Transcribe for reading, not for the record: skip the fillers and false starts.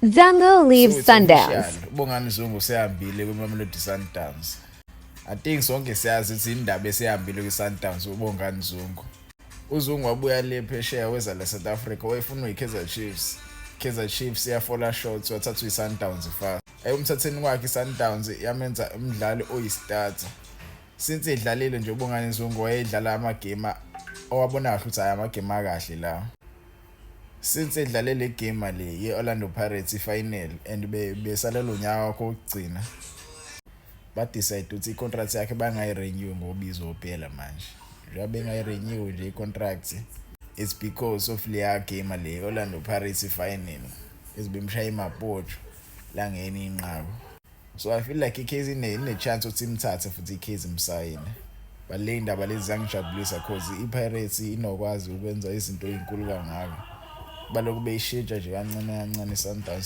Zungu leaves So it's Sundowns. official. Bongani Zungu usehambile kwiMamelodi Sundowns. I think sonke siyazi ukuthi indaba esehambile kwiSundowns uBongani Zungu. UZungu wabuya le phesheya, weza la South Africa, wayefuna uyiKaizer Chiefs. Kaizer Chiefs yafola short, wathathwa iSundowns fast. Ayumthatheni kwakhe iSundowns yamenza umdlali oyistarter. Since edlalile nje uBongani Zungu, wayedlala amagame owabona kahle ukuthi hayi, amagame akahle la. Since edlale le game le ye-Orlando Pirates i-final and besalela unyaka wakho wokugcina, ba-decide ukuthi i-contract yakhe bangayi-renew ngoba izophela manje. Njengoba bengayi-renew nje i-contract, it's because of leya game le Orlando Pirates i-final ezibemshaya imapotsho langena inqabo. So I feel like iChiefs ine-chance ukuthi imthathe futhi iChiefs imsayine. But le ndaba lezi zangijabulisa cause iPirates inokwazi ukwenza izinto ezinkulu kangaka, balokhu beyishintsha nje kancane kancane iSundowns.